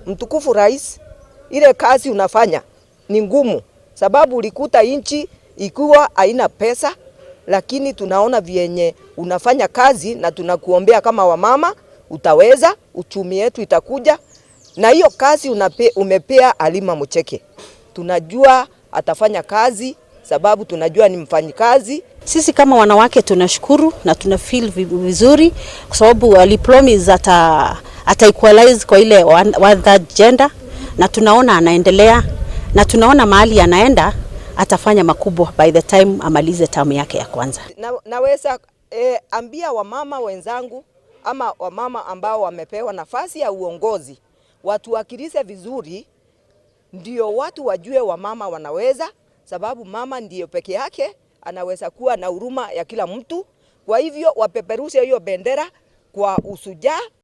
Mtukufu Rais, ile kazi unafanya ni ngumu, sababu ulikuta nchi ikiwa haina pesa, lakini tunaona vyenye unafanya kazi na tunakuombea kama wamama, utaweza, uchumi yetu itakuja. Na hiyo kazi umepea Halima Mucheke, tunajua atafanya kazi sababu tunajua ni mfanyikazi. Sisi kama wanawake tunashukuru na tuna feel vizuri kwa sababu alipromise ata equalize kwa ile one third gender, na tunaona anaendelea na tunaona mahali anaenda atafanya makubwa by the time amalize term yake ya kwanza. Naweza ambia wamama wenzangu ama wamama ambao wamepewa nafasi ya uongozi watuwakilishe vizuri, ndio watu wajue wamama wanaweza, sababu mama ndiyo peke yake anaweza kuwa na huruma ya kila mtu. Kwa hivyo wapeperushe hiyo bendera kwa ushujaa.